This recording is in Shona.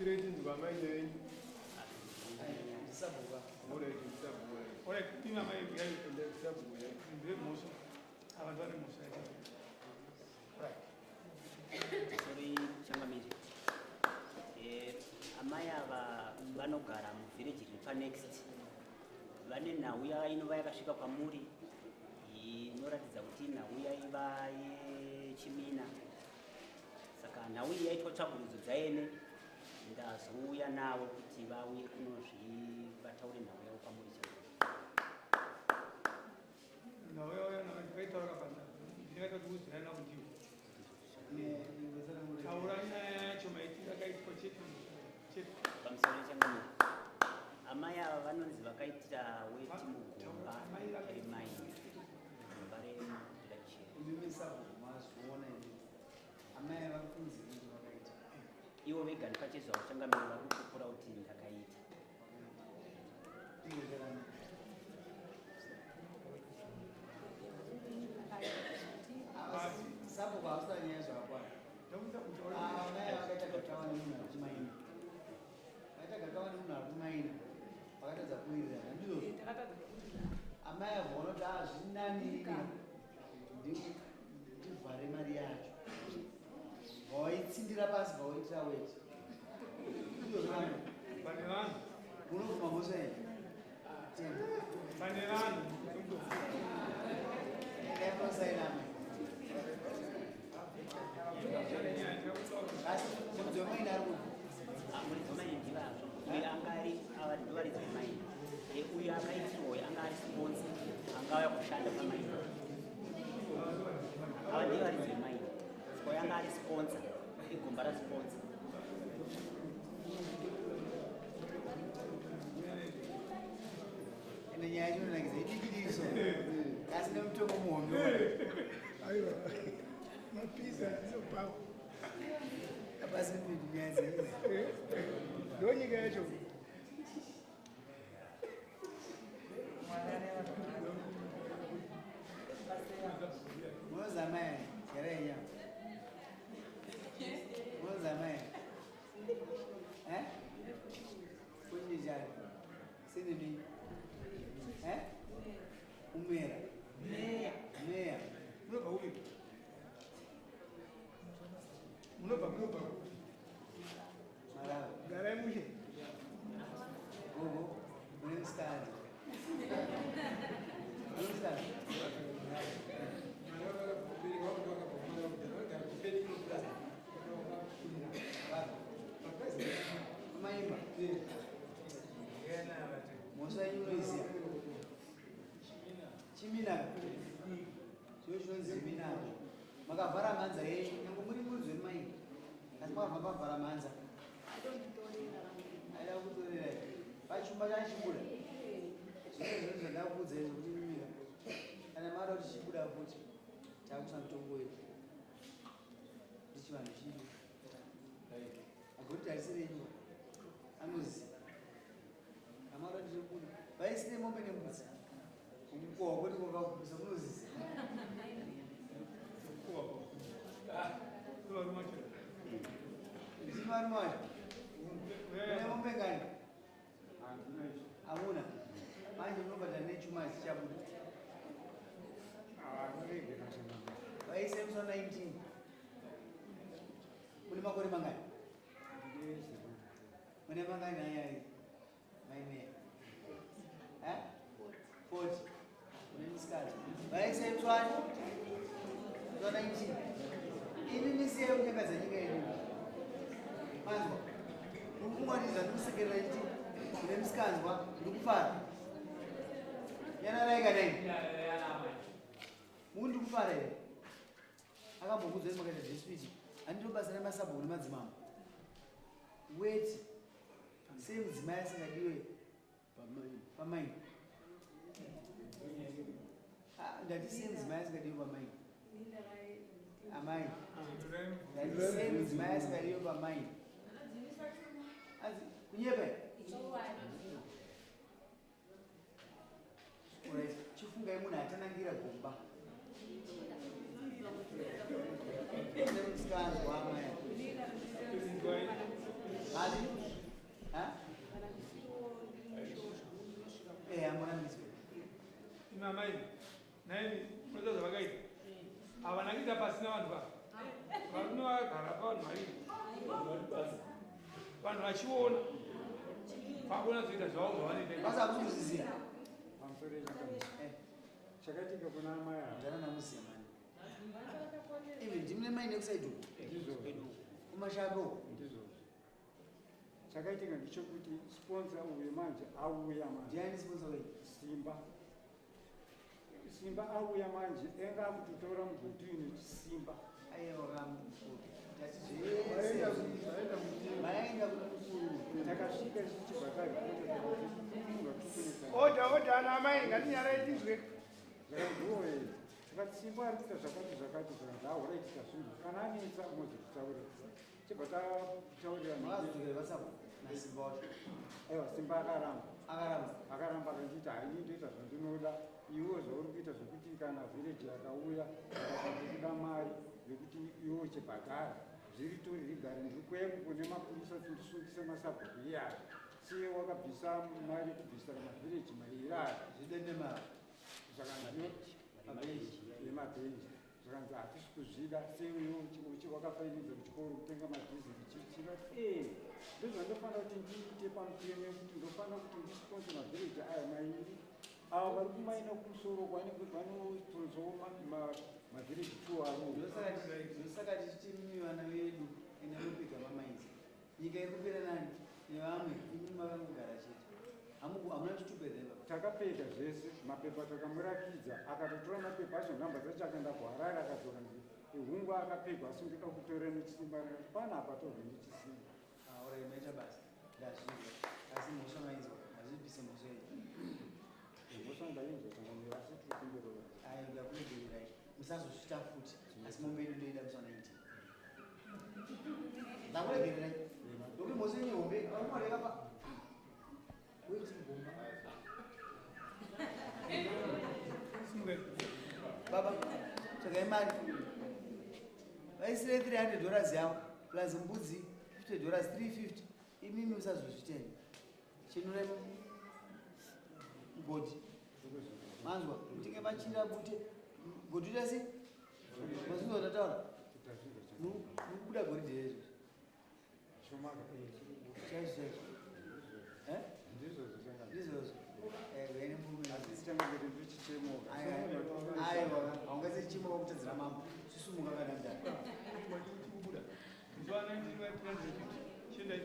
Tirei tinzwa amai nyaya yenyu. Ndisabhuka. Alright, ndisabhuka. Alright, imi amai yayo Ndisabhuka. Ndive mhosva. Ava ndovane mhosva yacho. Right. Sorry, changamire. Amai ava vanogara muvillage riri panext. Vane nhau inova yakasvika kwamuri inoratidza kuti nhau yaiva yechimina. Saka nhau iyi yaitwa tsvagurudzo dzaene, ndazouya navo kuti vauye kunozvi vataure nhau yavo kwamuri changamire. Nhau yavo ndakaitaura kapanda. Ndingaita kuti udzirani navo ndivo. Taura nyaya yacho maitiro akaitwa chete chete. Pamusoro changamire. Amai ava vanonzi vakaitira weti mugomba remaini. Gomba reBlackshare. Imimi sabhuku mazviona imi. Amai vari kunzi kuti vakaita. Ivo vega ndipachezvavo changamire vari kupupura kuti ndakaita. Tingeterani. Sabhuku hausina nyaya zvakakwana. Ndakuudza kuti Amai vakaita gakava nemunhu ari kumaina. Vaita gakava nemunhu ari kumaina. Vakatadza kuwirirana. Ndizvozvo. Amai ava vaona kuti hazvinani ndivhare mari yacho. Vawaitsindira pasi vawaitira weti. Ndizvozvo vanhu. Pane vanhu. Munobvuma mhosva iyi? Tenda. Pane vanhu. Endai munosaina amai. Asi muridzi wemaina ari kupi? Muridzi wemaini ndivazvo. Uyu anga ari ava ndovaridzi vemaini. Uyu akaitirwa uyu anga ari sponsor anga auya kushanda pamaini. Ava ndivo varidzi vemaini. Saka uyu anga ari sponsor, igomba rasponsor. Ende nyaya yacho inonakidza idikidiki so. Asi nemutongo muhombe. Aiwa, mapizza izopawa. Hapasi nyaya dzenyu. Ndonyika yacho. Munozama here? Garai henyu apa. Munozama here? Eh? Kunjani? Sinini? Eh? Umera. Meya. Meya. Munobva upi? Munobva munobva. Malawi. Garai mushe. Gogo, mune musikana. Mune musikana. Maimba. Mhosva yenyu unoiziva. Chimina. Chiro chinonzi chimina. Makavhara mhanza yenyu nyange muri muridzi wemaimba. Asi makabva mavhara mhanza. Aida kutorera. Pachumba chachibuda. Zvino zvinhu zvandakuudza izvo kuti mimira. Kana mada kuti chibuda futi takuisa mutongo wedu. Ndichivanhu chidu. Agoti tarisire nyua. Anoziva. Amara ndichibuda. Vaisine mombe nembudzi. Kumukowa kwete kwakakubisa munoziva. Ndimi varume vacho. Mune mombe ngani? Hamuna. Manje munobhadhara nechuma chichabuda. Vaise musi wa 19. Mune makore mangani? Mune mangani aya? Mai Meya. Eh? 40. Mune musikana. Vaise musi wani? Musi wa 19. Ini misiye kunyangadza nyika yedu. Manzwa. Mukungwariza ndikusekerera chiti mune musikanzwa ndikufara. Yanarai kana ini? Mukundi kufara here? Akambokuudzai makaita dispute. Handiro basa remasabhuku nemadzimambo. Weti. Sei mudzimai asingadiwe pamaini? Ndati sei mudzimai asingadiwe pamaini? Amai. Ndati sei mudzimai asingadiwe pamaini? Anzi kunyepa here? Alright, chifungai munhu atanangira gomba. Musikanzwa amai. Handidi. Namai naimi munoziva zvavakaita. Havana kuita pasina vanhu va varume vakagara pavanhu vaviri, vanhu vachiona vakuona zoita zvavo zvavanoita. Basa hakusi kuzviziva. Pamusoro yechakaitika chakaitika kuna amai ava. Ndana namuziya mani. Even ndimune mai nekuside uko. Ndizvo. Kumashabe uko. Ndizvozvo. Chakaitika ndechekuti sponsor uyu manje auya manje. Ndiani sponsor wenyu? Simba. Simba auya manje, enga akutotora mugodhi uyu nechisimba. Aiwa kamukuru. Tati zvese. Vaenda kuna mukuru. Takasvika tichibva taripota takati munhu atikunetsa. Order, order, ana amai, ngatinyarai tizwe. Zvakanzi tikati Simba ari kuita zvakati zvakati, zvakanzi auraitika zvinhu kana anetsa mozotitaurira. Chibva tataurira. Makazodzokera vasapo naSimba wacho? Aiwa, Simba akaramba. Akaramba. Akaramba, akanditi haini ndoita zvandinoda, iwe zvauri kuita zvekuti kana vhireji yakauya akati kuda mari yekuti iwe uchibhadhara zviri tori rigari, ndiri kueko kune mapurisa kuti ndisungise masabhuku iyayo, siye wakabvisa mari kubvisira mavhireji mairi aya. Zvidende mari. Zvakanzi yemabhenji, zvakanzi hatisi kuzvida, seiwe wakafainidza kuchikoro kutenga madhiziri chichivati ee ndozvandofanira kuti ndiite pamutemo yekuti ndofanira kuti ndisponsor mavhireji aya mairi ava vari kumaina kumusoro vanotonzwawo mavhireji two aro. Ndosaka tichiti mimi vana vedu ende mupika mamainzi, nyika iri kupera nani nevamwe, imi makangogara chete. Hamuna chitupa here baba? Takapeta zvese mapepa, takamurakidza, akatotora mapepa acho, nhamba dzacho, akaenda kuHarare akadzoka ihungu akapegwa, asi ndoda kutora nechisimba. Ndikati pana apa torwe nechisimba. Alright, maita basa, ndazvinzwa, asi mhosva mainzwa, hazvibvise mhosva iyi. Mhosva ndainzwa changamira, asi tiri kumberora. Ayo, ndakuregererai, musazozvita futi, asi mombe yedu ndoida musi wa 19. Ndakuregererai nokuti mhosva yenyu hombe varumareka pa weti gomba. Simukai. Baba, tsvagai mari, vaisire $300 yavo plus mbudzi $50, 350. Imimi musazozvitenda, chenurai mugodhi, manzwa? Mutenge machira, bute godhi ita sei, mazinzwa ndataura? Muri kubuda goridhe rezvo. Shomaka. Chaizvo chaizvo, eh? Ndizvozvo changamira. Ndizvozvo, vene murume. Asi changamira, ndochichemoka. Aiwa, haungasichimo wakutadzira mambo, sisumuka kana mudara. Chikubuda musi wa 19 wa 350, chiendai.